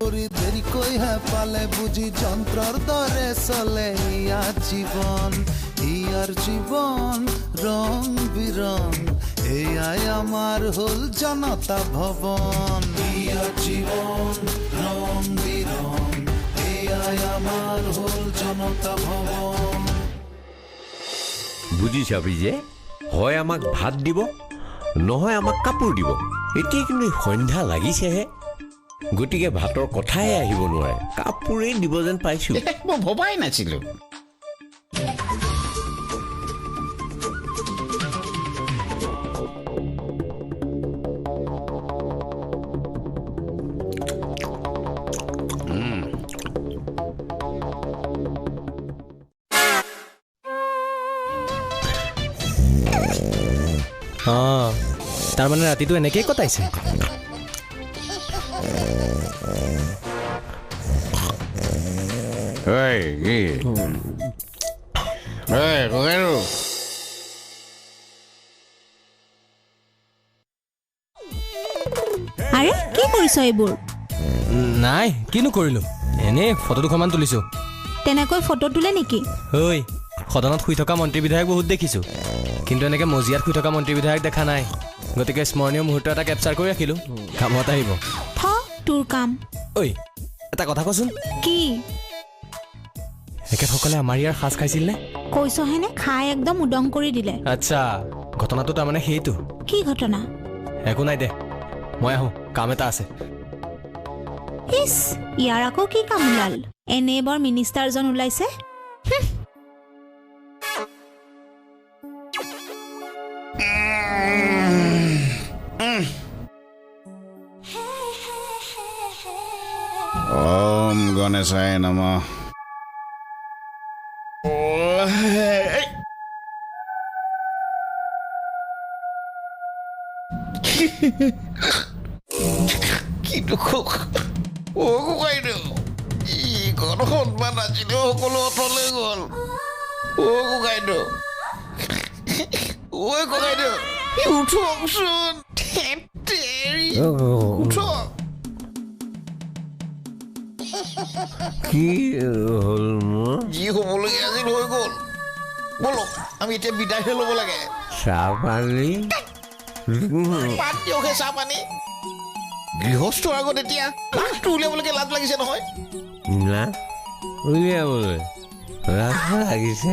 চাকৰি দেৰিকৈহে পালে, বুজি যন্ত্ৰৰ দৰে চলে ইয়াৰ জীৱন। ইয়াৰ জীৱন ৰং বিৰং, এয়াই আমাৰ হ'ল জনতা ভৱন। ইয়াৰ জীৱন ৰং বিৰং, এয়াই আমাৰ হ'ল জনতা ভৱন। বুজি চাবি যে হয় আমাক ভাত দিব, নহয় আমাক কাপোৰ দিব। এতিয়া কিন্তু সন্ধ্যা লাগিছেহে, গতিকে ভাতৰ কথাই আহিব নোৱাৰে, কাপোৰেই দিব যেন পাইছো। মই ভবাই নাছিলো। অঁ, তাৰমানে ৰাতিটো এনেকেই কটাইছে। আৰে কি কৰিছ এইবোৰ? নাই, কিনো কৰিলো, এনেই ফটো দুখনমান তুলিছো। তেনেকৈ ফটো তোলে নেকি? ঐ, সদনত শুই থকা মন্ত্ৰী বিধায়ক বহুত দেখিছো, কিন্তু এনেকৈ মজিয়াত শুই থকা মন্ত্ৰী বিধায়ক দেখা নাই। গতিকে স্মৰণীয় মুহূৰ্ত এটা কেপচাৰ কৰি ৰাখিলো, কামত আহিব। থ তোৰ কাম। ঐ, এটা কথা কচোন। কি? এখেতসকলে আমাৰ ইয়াৰ সাজ খাইছিল নে? কৈছহেনে, খাই একদম উদং কৰি দিলে। আচ্ছা, ঘটনাটো তাৰমানে সেইটো। কি ঘটনা? একো নাই দে, মই আহোঁ, কাম এটা আছে। ইছ, ইয়াৰ আকৌ কি কাম ওলাল? এনেই বৰ মিনিষ্টাৰজন ওলাইছে। ওম গণেশায় নমঃ। কি দুখ অ ককাইদেউ, ইখন সন্মান আছিলে সকলো অথলে গ'ল। অ ককাইদেউ, ঐ ককাইদেউ, উঠকচোন, উঠক। কি হ'ল মোৰ? যি হ'বলগীয়া আছিল হৈ গ'ল। ব'লক, আমি এতিয়া বিদায়হে ল'ব লাগে। চাহ পানী পাত দিয়কহে, চাহ পানী। গৃহস্থৰ আগত এতিয়া লাজটো উলিয়াবলৈকে লাজ লাগিছে নহয়। না, উলিয়াবলৈ লাজ লাগিছে।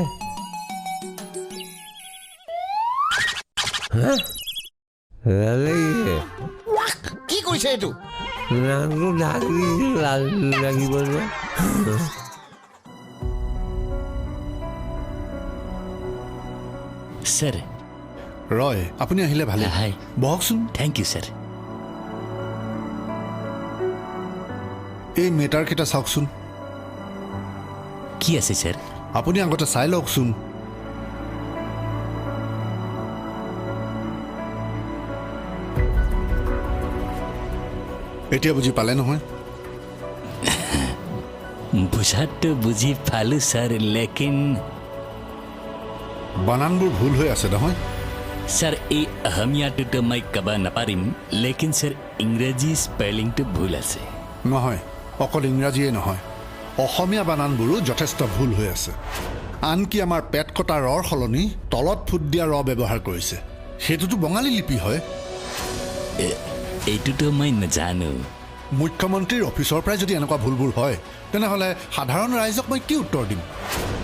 কি কৰিছে এইটো? লাজ লাগিব যে। ছাৰ। ৰয়, আপুনি আহিলে ভালে। বহকচোন। Thank you sir. এই মেটাৰকেইটা চাওকচোন। কি আছে ছাৰ? আপুনি আগতে চাই লওকচোন। এতিয়া বুজি পালে নহয়? বুঝাতো বুজি পালো ছাৰ, লেকিন বানানবোৰ ভুল হৈ আছে নহয়? ছাৰ, এই অসমীয়াটোতো মই ক'ব নাপাৰিম, লেকিন ছাৰ ইংৰাজী স্পেলিংটো ভুল আছে। নহয়, অকল ইংৰাজীয়ে নহয়, অসমীয়া বানানবোৰো যথেষ্ট ভুল হৈ আছে। আনকি আমাৰ পেট কটা ৰৰ সলনি তলত ফুট দিয়া ৰ ব্যৱহাৰ কৰিছে। সেইটোতো বঙালী লিপি হয়। এইটোতো মই নাজানো। মুখ্যমন্ত্ৰীৰ অফিচৰ পৰাই যদি এনেকুৱা ভুলবোৰ হয়, তেনেহ'লে সাধাৰণ ৰাইজক মই কি উত্তৰ দিম?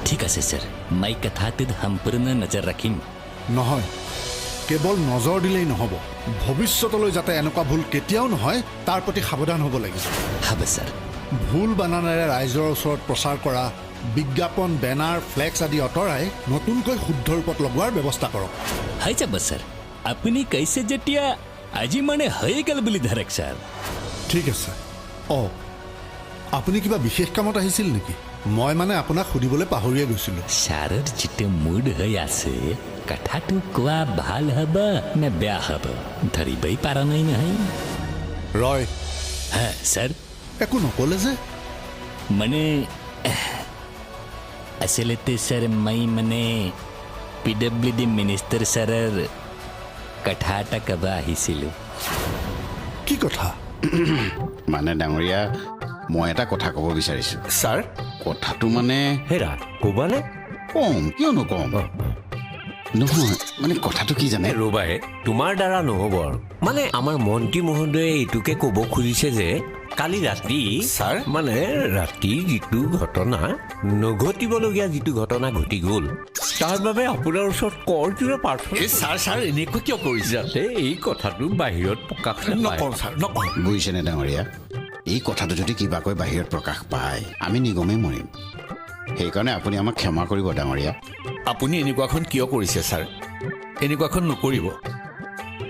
ঠিক আছে ছাৰ, মই কথাটোত সম্পূৰ্ণ নজৰ ৰাখিম। নহয়, কেৱল নজৰ দিলেই নহ'ব, ভৱিষ্যতলৈ যাতে এনেকুৱা ভুল কেতিয়াও নহয় তাৰ প্ৰতি সাৱধান হ'ব লাগিব। হ'ব ছাৰ। ভুল বানানেৰে ৰাইজৰ ওচৰত প্ৰচাৰ কৰা বিজ্ঞাপন, বেনাৰ, ফ্লেক্স আদি আঁতৰাই নতুনকৈ শুদ্ধ ৰূপত লগোৱাৰ ব্যৱস্থা কৰক। হৈ যাব ছাৰ, আপুনি কৈছে যেতিয়া আজি মানে হৈ গ'ল বুলি ধৰক ছাৰ। ঠিক আছে। অঁ, আপুনি কিবা বিশেষ কামত আহিছিল নেকি? মই মানে আপোনাক সুধিবলৈ পাহৰিয়ে গৈছিলোঁ। ছাৰৰ যিটো মুড হৈ আছে, কথাটো কোৱা ভাল হ'ব নে বেয়া হ'ব ধৰিবই পৰা নাই নহয়। ৰয়। হা ছাৰ। একো নক'লে যে? মানে আচলতে ছাৰ, মই মানে PWD minister ছাৰৰ কথা এটা ক'ব আহিছিলোঁ। কি কথা? মানে ডাঙৰীয়া, মই এটা কথা ক'ব বিচাৰিছোঁ ছাৰ। কথাটো মানে হেৰা ক'বানে? কম, কিয় নকম? নহয় মানে কথাটো কি জানে? ৰ'বাহে, তোমাৰ দ্বাৰা নহ'ব আৰু। মানে আমাৰ মন্ত্ৰী মহোদয়ে এইটোকে ক'ব খুজিছে যে কালি ৰাতি ছাৰ মানে ৰাতি যিটো ঘটনা, নঘটিবলগীয়া যিটো ঘটনা ঘটি গ'ল, তাৰ বাবে আপোনাৰ ওচৰত কৰযোৰে প্ৰাৰ্থনা। ছাৰ ছাৰ এনেকুৱা কিয় কৰিছে? যাতে এই কথাটো বাহিৰত প্ৰকাশ নকওঁ ছাৰ, নকওঁ। বুজিছেনে ডাঙৰীয়া, এই কথাটো যদি কিবাকৈ বাহিৰত প্ৰকাশ পায় আমি নিগমেই মৰিম। সেইকাৰণে আপুনি আমাক ক্ষমা কৰিব ডাঙৰীয়া। আপুনি এনেকুৱাখন কিয় কৰিছে ছাৰ? এনেকুৱাখন নকৰিব।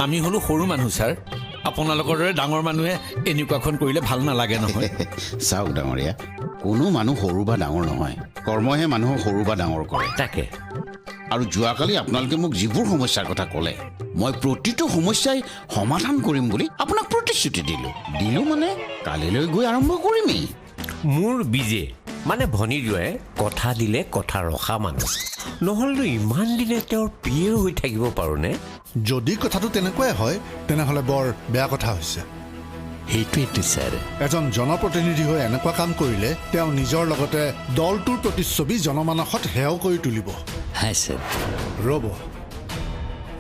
আমি হ'লো সৰু মানুহ ছাৰ, আপোনালোকৰ দৰে ডাঙৰ মানুহে এনেকুৱাখন কৰিলে ভাল নালাগে নহয়। চাওক ডাঙৰীয়া, কোনো মানুহ সৰু বা ডাঙৰ নহয়, কৰ্মহে মানুহক সৰু বা ডাঙৰ কৰে। তাকে। আৰু যোৱাকালি আপোনালোকে মোক যিবোৰ সমস্যাৰ কথা ক'লে, মই প্ৰতিটো সমস্যাই সমাধান কৰিম বুলি আপোনাক প্ৰতিশ্ৰুতি দিলোঁ। দিলোঁ মানে কালিলৈ গৈ আৰম্ভ কৰিমেই। মোৰ বিজে মানে ভনীজোৱাই কথা দিলে কথা ৰখা মানুহ, নহ'লেতো ইমান দিনে তেওঁৰ প্ৰিয় হৈ থাকিব পাৰোঁনে? যদি কথাটো তেনেকুৱাই হয় তেনেহ'লে বৰ বেয়া কথা হৈছে। সেইটোৱেতো ছাৰ। এজন জনপ্ৰতিনিধি হৈ এনেকুৱা কাম কৰিলে তেওঁ নিজৰ লগতে দলটোৰ প্ৰতিচ্ছবি জনমানসত হেয় কৰি তুলিব। হয় ছাৰ। ৰ'ব,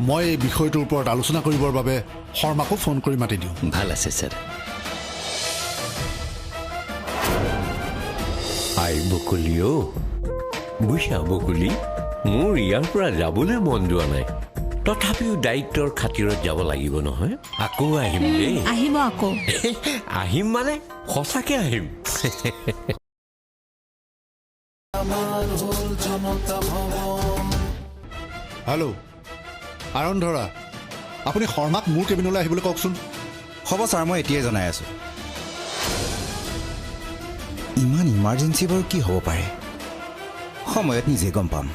মই এই বিষয়টোৰ ওপৰত আলোচনা কৰিবৰ বাবে শৰ্মাকো ফোন কৰি মাতি দিওঁ। ভাল আছে ছাৰ। আই বকুলি, অ' বুজিছা বকুলি, মোৰ ইয়াৰ পৰা যাবলৈ মন যোৱা নাই, তথাপিও দায়িত্বৰ খাতিৰত যাব লাগিব নহয়। আকৌ আহিম দেই। আহিব আকৌ। আহিম মানে সঁচাকে আহিম। হেল্ল' আৰণ ধৰা, আপুনি শৰ্মাক মোৰ কেবিনলৈ আহিবলৈ কওকচোন। হ'ব ছাৰ, মই এতিয়াই জনাই আছোঁ। ইমান ইমাৰ্জেঞ্চি বাৰু কি হ'ব পাৰে? সময়ত নিজে গম পাম।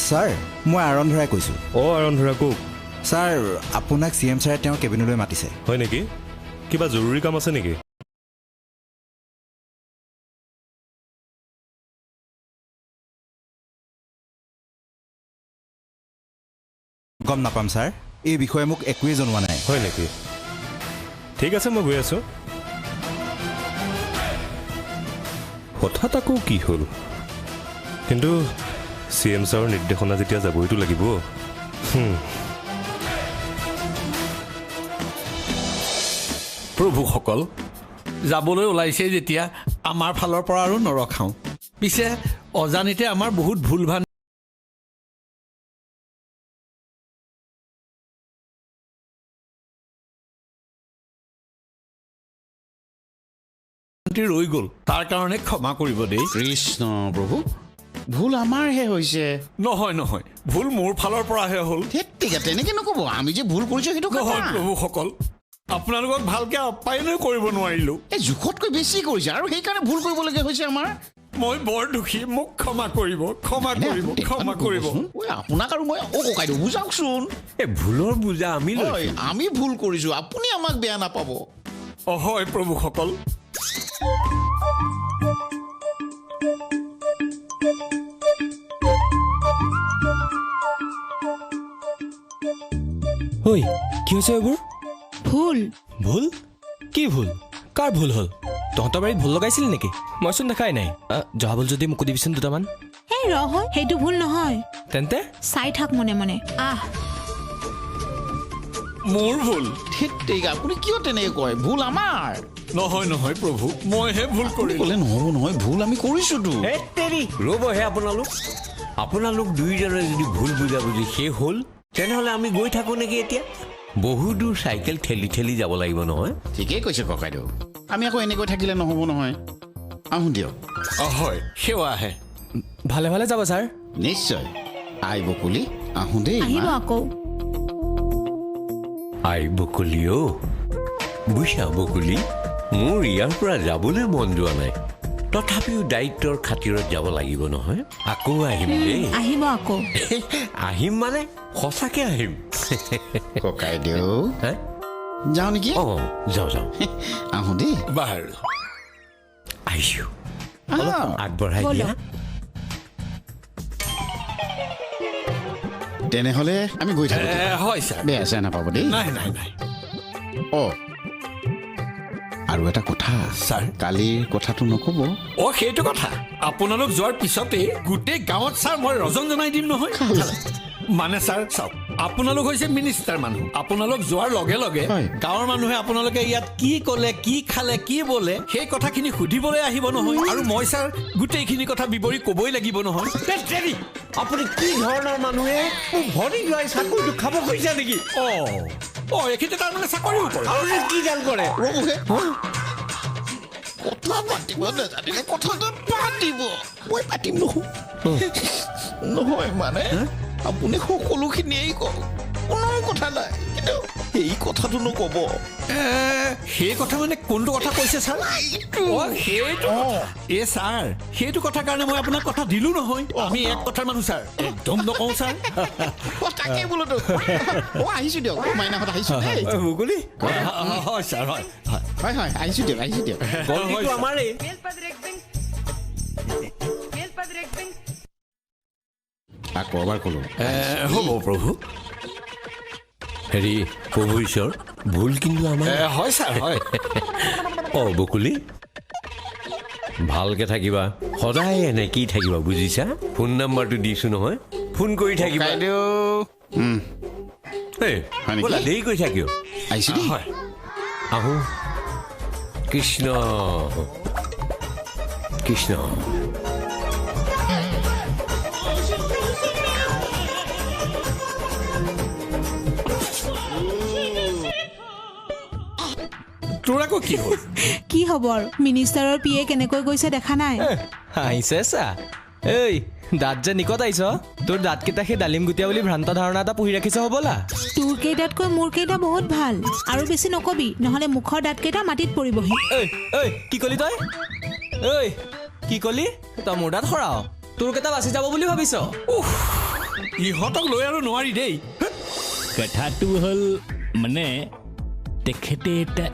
ছাৰ, মই আৰণ ধৰাই কৈছোঁ। অঁ আৰণ ধৰা, কওক। ছাৰ, আপোনাক চি এম ছাৰে তেওঁৰ কেবিনলৈ মাতিছে। হয় নেকি? কিবা জৰুৰী কাম আছে নেকি? গম নাপাম ছাৰ, এই বিষয়ে মোক একোৱেই জনোৱা নাই। হয় নেকি? ঠিক আছে, মই গৈ আছোঁ। হঠাৎ আকৌ কি হ'ল? কিন্তু চি এম ছাৰৰ নিৰ্দেশনা যেতিয়া যাবইতো লাগিব। প্ৰভুসকল, যাবলৈ ওলাইছে যেতিয়া আমাৰ ফালৰ পৰা আৰু নৰখাওঁ। পিছে অজানিতে আমাৰ বহুত ভুল ভ্ৰান্তি ৰৈ গ'ল, তাৰ কাৰণে ক্ষমা কৰিব দেই। কৃষ্ণ প্ৰভু, ভুল আমাৰহে হৈছে। নহয় নহয়, ভুল মোৰ ফালৰ পৰাহে হ'ল। তেনেকে নক'ব, আমি যে ভুল কৰিছোঁ সেইটো নহয়। প্ৰভুসকল, আপোনালোকক ভালকে আপ্যায়নো কৰিব নোৱাৰিলোঁ। এই জোখতকৈ বেছি কৰিছে আৰু সেইকাৰণে ভুল কৰিবলগীয়া হৈছে আমাৰ। মই বৰ দুখী, মোক ক্ষমা কৰিব, ক্ষমা কৰিব, ক্ষমা কৰিব। আপোনাক আৰু মই ককাইদেউ বুজাওকচোন। এই ভুলৰ বুজা আমি আমি ভুল কৰিছোঁ, আপুনি আমাক বেয়া নাপাব। অ হয় প্ৰভুসকল। ঐ, কি হৈছে এইবোৰ? ভুল। ভুল? কি ভুল? কাৰ ভুল হ'ল? তহঁতৰ বাৰীত ভুল লগাইছিল নেকি? মইচোন দেখাই নাই। জহা ভুল যদি মোকো দিবিচোন দুটামান। এই ৰহ, সেইটো ভুল নহয়। তেন্তে চাই থাক মনে মনে। আহ, মোৰ ভুল। ঠিক, আপুনি কিয় তেনেকে কয়? ভুল আমাৰ। নহয় নহয় প্ৰভু, মইহে ভুল কৰিলোঁ। ক'লে নহ'ব নহয়, ভুল আমি কৰিছোঁতো। ৰ'বহে, আপোনালোক দুয়োজনে যদি ভুল বুজাবুজি শেষ হ'ল তেনেহ'লে আমি গৈ থাকোঁ নেকি? এতিয়া বহু দূৰ চাইকেল ঠেলি ঠেলি যাব লাগিব নহয়। ঠিকেই কৈছে ককাইদেউ, আমি আকৌ এনেকৈ থাকিলে নহ'ব নহয়। আহোঁ দিয়ক। হয়, সেৱা আহে। ভালে ভালে যাব ছাৰ। নিশ্চয়। আই বকুলি, আহোঁ দেই। আহিব আকৌ। আই বকুলি, অ' বুজিছা বকুলি, মোৰ ইয়াৰ পৰা যাবলৈ মন যোৱা নাই, তথাপিও দায়িত্বৰ খাতিৰত যাব লাগিব নহয়। আকৌ আহিম দেই। আহিব আকৌ। আহিম মানে সঁচাকে আহিম। ককাইদেউ যাওঁ নেকি? অঁ যাওঁ যাওঁ, আহোঁ দেই। বাৰু, আহিছোঁ। অলপ আগবঢ়াই দিয়া। তেনেহ'লে আমি গৈ থাকোঁ। হয় ছাৰ। বেয়া চেয়া নাপাব দেই। নাই নাই নাই। অঁ, আৰু এটা কথা ছাৰ, কালিৰ কথাটো নক'ব। অ, সেইটো কথা আপোনালোক যোৱাৰ পিছতে গোটেই গাঁৱত ছাৰ মই ৰজন জনাই দিম নহয়। মানে ছাৰ চাওক, আপোনালোক হৈছে মিনিষ্টাৰ মানুহ, আপোনালোক যোৱাৰ লগে লগে গাঁৱৰ মানুহে আপোনালোকে ইয়াত কি ক'লে, কি খালে, কি বোলে, সেই কথাখিনি সুধিবলৈ আহিব নহয়। আৰু মই ছাৰ গোটেইখিনি কথা বিৱৰি ক'বই লাগিব নহয়। আপুনি কি ধৰণৰ মানুহে মোক ভৰি যোৱাই চাকৰিটো খাব খুজিছে নেকি? অ অ, এইখিনিতে তাৰমানে চাকৰিও কৰে আৰু কি জাল কৰে? কথা পাতিব নাজানিলে কথাটো পাতিব, মই পাতিম নহয়। নহয় মানে আপুনি সকলোখিনিয়েই কওক, কোনো কথা নাই, কিন্তু সেই কথাটো নক'ব। সেই কথা মানে কোনটো কথা কৈছে ছাৰ? সেইটো এ ছাৰ, সেইটো কথাৰ কাৰণে মই আপোনাক কথা দিলো নহয়। আমি এক কথাৰ মানুহ ছাৰ, একদম নকওঁ ছাৰ। তাকে বোলোতো। অ, আহিছো দিয়ক, মাইনাহঁত আহিছো দেই। হয় ছাৰ, হয় হয় হয়, আহিছো দিয়ক, আহিছো দিয়ক। আমাৰেই আকৌ এবাৰ ক'লো। হ'ব প্ৰভু। হেৰি প্ৰভু ঈশ্বৰ, ভুল কিন্তু আমাৰ। হয় ছাৰ, হয়। অ বকুলি, ভালকে থাকিবা, সদায় এনেকেই থাকিবা বুজিছা। ফোন নাম্বাৰটো দিছো নহয়, ফোন কৰি থাকিবা। ব'লা, দেৰি কৰি থাকিও। হয়, আহোঁ। কৃষ্ণ কৃষ্ণ। তোৰ আকৌ কি হ'ল? কি হ'ব আৰু, মিনিষ্টাৰৰ পিয়ে কেনেকৈ গৈছে দেখা নাই? আহিছে চা। এই দাঁত যে নিকট আহিছ, তোৰ দাঁতকেইটা সেই ডালিম গুটীয়া বুলি ভ্ৰান্ত ধাৰণা এটা পুহি ৰাখিছ হ'বলা। তোৰ কেইটাতকৈ মোৰ কেইটা বহুত ভাল। আৰু বেছি নকবি, নহ'লে মুখৰ দাঁতকেইটা মাটিত পৰিবহি। ঐ ঐ, কি কলি তই? ঐ কি কলি তই? মোৰ দাঁত সৰাও, তোৰ কেইটা বাচি যাব বুলি ভাবিছ? ইহঁতক লৈ আৰু নোৱাৰি দেই। কথাটো হ'ল মানে তেখেতে এটা